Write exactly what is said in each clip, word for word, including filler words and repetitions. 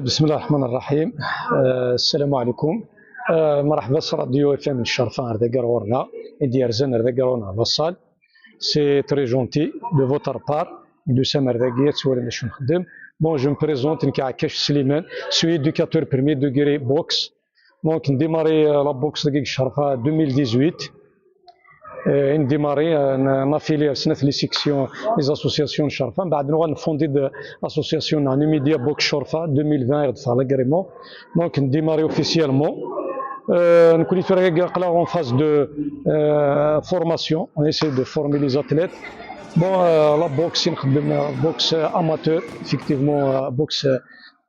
بسم الله الرحمن الرحيم. آه، السلام عليكم. آه، مرحبا s Radio F M n Ccerfa ar dagi ar ɣur-neɣ, i d-yerzan ar dagi ar ɣur-neɣ la salle. C'est très gentil de votre part. I d-tusam ar dagi ad twalim d acu nxeddem. Bon, je me présente, nekk Ɛekkac Sliman, suis éducateur premier degré boxe. Donc, ndémarré, euh, la boxe dagi deg Ccerfa deux mille dix-huit. Euh, ndémarré, euh, n-, naffilié ar snat les sections, les associations n Ccerfa. Mbeɛd nuɣal nfondé-d association n Numidia Boxe Ccerfa deux mille vingt, i ɣ-d-teffeɣ l'agrément. Donc, ndémarré officiellement. Euh, nekkni tura aql-aɣ en phase de, euh, formation. On essaie de former les athlètes. Bon, euh, la boxe, i nxeddem, euh, boxe amateur, effectivement, euh, boxe,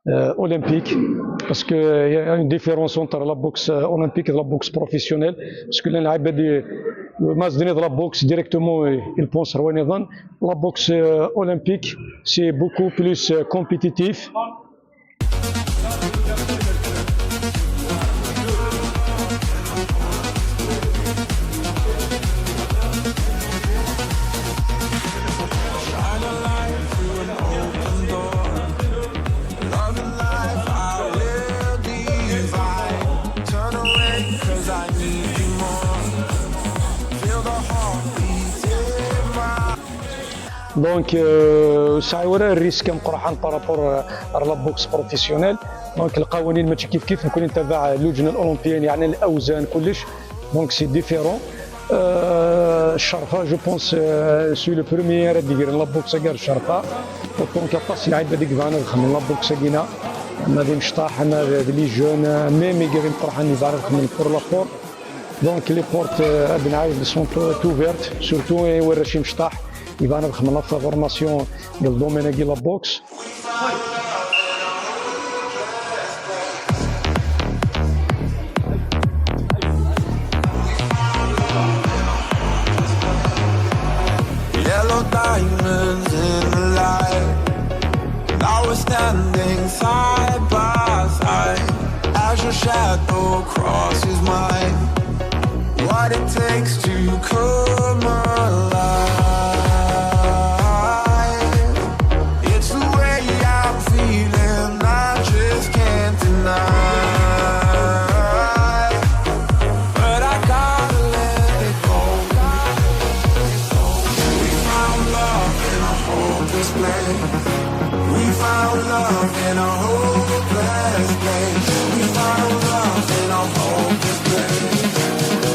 euh, olympique, parce que, euh, il y a une différence entre la boxe, euh, olympique et la boxe professionnelle, parce que là, ma d-nini la boxe directement, euh, il pense rien. La boxe, euh, olympique, c'est beaucoup plus, euh, compétitif. Donc, euh, ur sɛiɣ ara risque ameqqran par rapport, euh, à la boxe professionnelle. Donc, lqawanin mačči kif kif, nekkni ntabaɛ lujna l'olympiyyin, yeɛni l'awzan, kullec. Donc, c'est différent. Euh, Ccerfa, je pense, euh, c'est le premier ara d-igren la boxe-agi ar Ccerfa. Donc, aṭas n lɛibad i yebɣan ad xedmen la boxe-agi-na. Ma d imecṭaḥ, ma d, d les jeunes, même igad imeqqranen yebɣan ad xedmen pour la force. Donc, les portes, euh, ad nɛawed, sont ouvertes, surtout i warrac imecṭaḥ yebɣan ad xedmen la formation deg le domaine-agi la boxe. Yellow diamonds in the light. Now we're standing side by side as your shadow crosses mine. What it takes to come alive. It's the way I'm feeling, I just can't deny. But I gotta let it go. We found love in a hopeless place. We found love in a hopeless place. We found love in a hopeless place.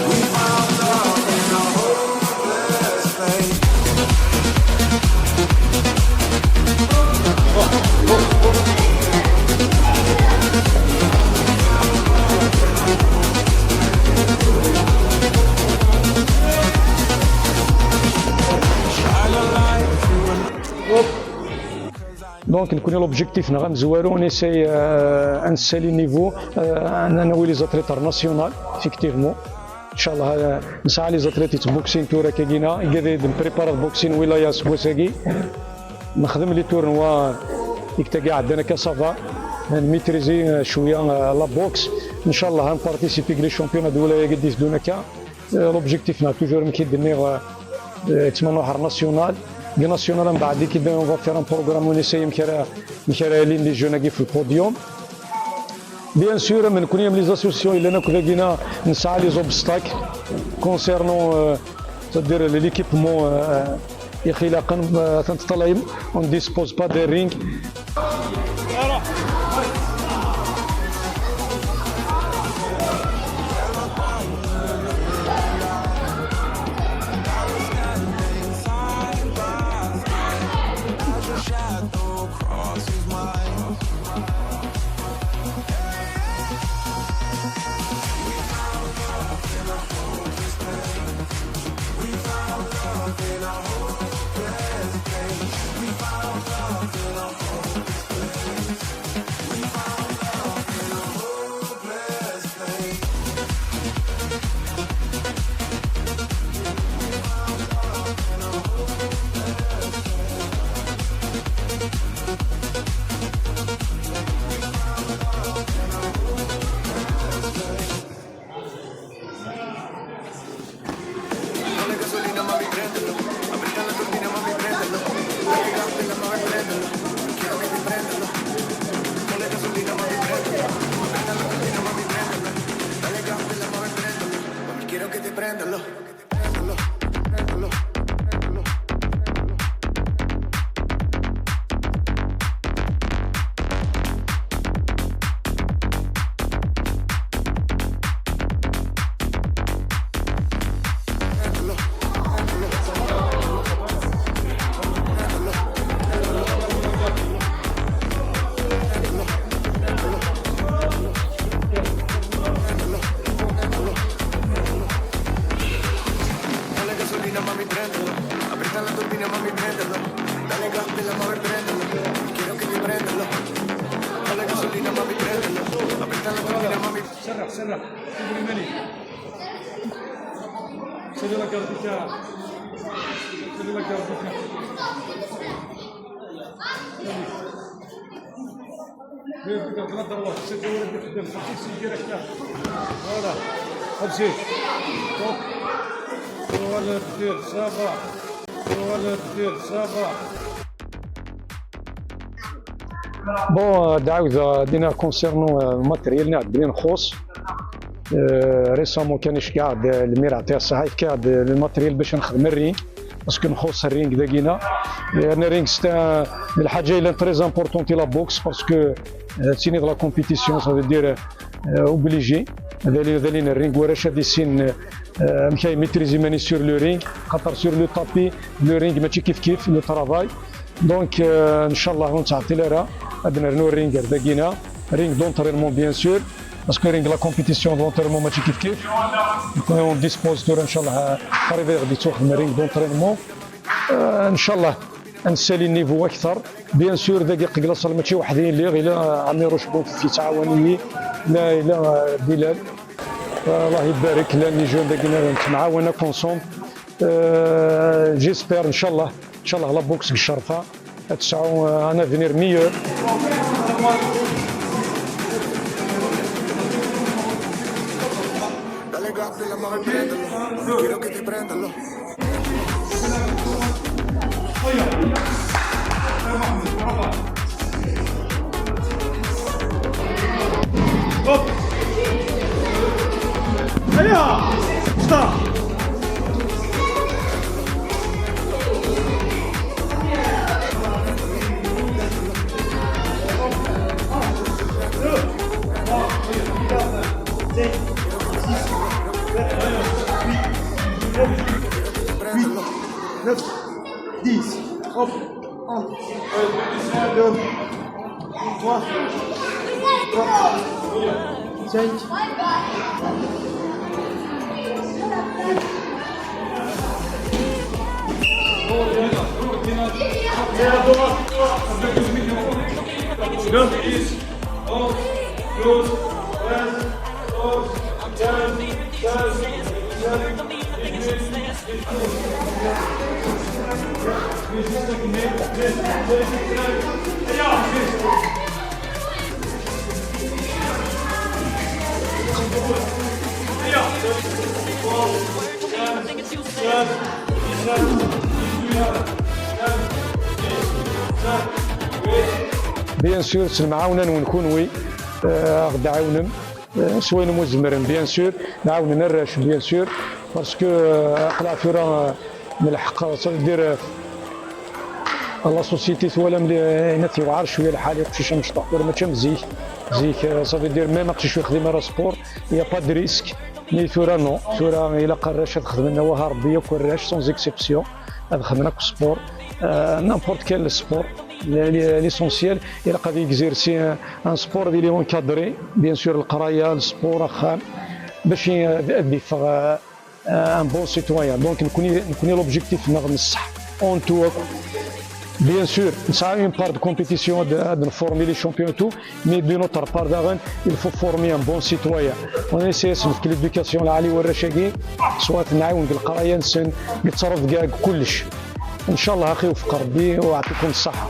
We found love in a hopeless place. Donc, nekkni l'objectif-nneɣ amezwaru, on essaye, euh, ad nessali niveau, euh, ad nawi les athlètes ar national, effectivement. Inchallah, euh, nesɛa les athlètes yettbuksin tura akkagina, igad i d-nprépara boxing wilaya aseggas-agi. Nexdem les tournois, ikta iɛeddan akka, ça va. Nmaîtriser, euh, cwiya, euh, la boxe. Inchallah, ad nparticipi deg les championnats de wilaya-agi d-iteddun akka. Euh, l'objectif-nneɣ, toujours, amek i d-nniɣ, euh, euh, yettmenni ar national. Deg national, mbeɛd, i k-, on va faire un programme, on essaye amek ara, amek ara yalin les jeunes-agi f le podium. Bien sûr, am nekkni, am les associations yellan akk dagina, nesɛa les obstacles concernant, euh, c'est-à-dire l'équipement, euh, ixlaqen, euh, atan teṭṭalayem, on dispose pas de ring. سرح، سرح. سيبني ماني. سيبي لا كارت تاعك. سيبي لا كارت تاعك. Voilà. Merci. Top. Voilà, ça va. Voilà, ça va. Bon, euh, دعوة دينا concernant, euh, matériel نعد بلي نخص. Euh, récemment كان يشكي عاد المير عطيه الصحة، يفكي عاد le matériel باش نخدم الرينغ، parce que نخص الرينغ داكينا. لأن الرينغ c'est un، الحاجة اللي très importante la boxe، parce que, euh, تسيني de la compétition، ça veut dire, euh, obligé. هذا اللي، هذا اللي الرينغ وراش هذه السين، euh، مكاي maîtriser ماني sur le ring، خاطر sur le tapis، le ring ماشي كيف كيف le travail. Donc, euh, إن شاء الله ونتعطي لها، غادي نرنو الرينغ داكينا، رينغ d'entraînement bien sûr، parce que رينغ la compétition d'entraînement ماشي كيف كيف. نكون ديسبوزيتور إن شاء الله، قريب غادي تخدم رينغ d'entraînement. آه، إن شاء الله نسالي النيفو أكثر. Bien sûr، داكي قبل صار ماشي وحدين لي، غير عمي روشبوف في تعاونية، لا، لا، بلال. آه، الله يبارك، لا، les jeunes داكينا نتعاونوا ensemble. آه، j'espère إن شاء الله، إن شاء الله la boxe بالشرفة تسعوا، آه، un avenir meilleur. Hop. Allez, stop. Neuf, dix. Hop. Un, deux, trois, quatre, cinq. Neuf, dix, onze, douze, treize, quatorze, quinze, seize, dix-sept, dix-huit, dix-neuf. Bien sûr, s lemɛawna-nwen kunwi, euh, ad ɣ-d-tɛawnem. آه، سوين مزمرن، bien sûr، نعاون نرش، bien sûr، parce que، آه، أقلع ثورة، آه، من الحق، ça veut dire, آه، la société تولى ملي، آه، نتي وعار شوية الحال، يقشي شمس طاح، ولا ما تشم زيك، زيك، آه، ça veut dire، même قشي شوية خدمة راه sport، il y a pas de risque، mais ثورة non، ثورة إلا قرش تخدم لنا وها ربي يكون راش، sans exception، هذا خدمنا كو sport، آه، n'importe quel sport، ل-، ل-، l'essentiel، إلا قد exercer un sport اللي هو encadré، bien sûr، القراية، السبور، أخام، باش ي-، يفغ، آه، un bon citoyen. Donc، نكوني، نكوني l'objectif نغم الصح. En tout، bien sûr، نسعى une part de compétition، هاد، هاد نفورمي les champions et tout، mais de notre part، داغن، il faut former un bon citoyen. On essaie نسلك l'éducation العالية والرشاقي، سواء نعاون بالقراية، نسن، بالتصرف كاع كلش. إن شاء الله، أخي، يوفق ربي ويعطيكم الصحة.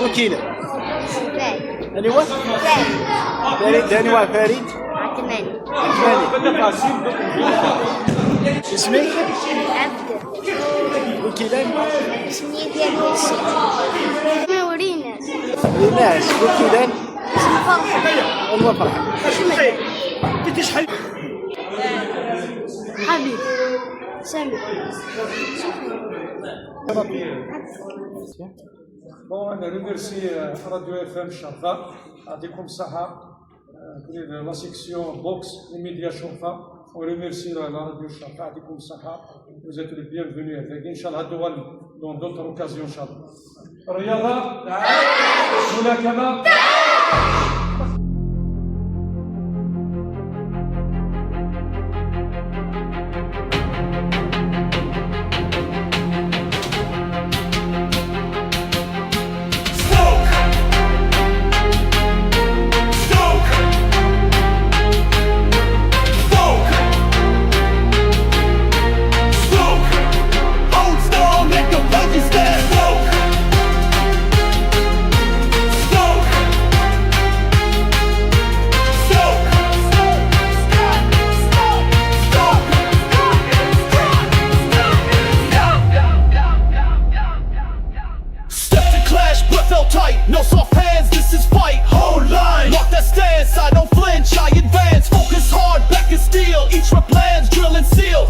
وكيلة. أني واحد؟ فريد. فريد، أني واحد؟ فريد. عثمان. عثماني. اسمك؟ عبد. وكيلة؟ اسمي ديال الشيخ. ما وريناش. وريناش. وكيلة؟ اسمي فرحة. أني واحد؟ فرحة. شمال. حبيب. سامي. Bon, on remercie euh, Radio F M Sharfa, يعطيكم الصحة, euh, la section boxe, les médias Sharfa, on remercie la, la radio Sharfa, يعطيكم الصحة, vous êtes les bienvenus avec, إن شاء الله, dans d'autres occasions, إن شاء الله. الرياضة، الملاكمة. Step to clash, breath held tight. No soft hands, this is fight. Hold line, lock that stance. I don't flinch, I advance. Focus hard, back is steel. Each rep lands, drill and seal.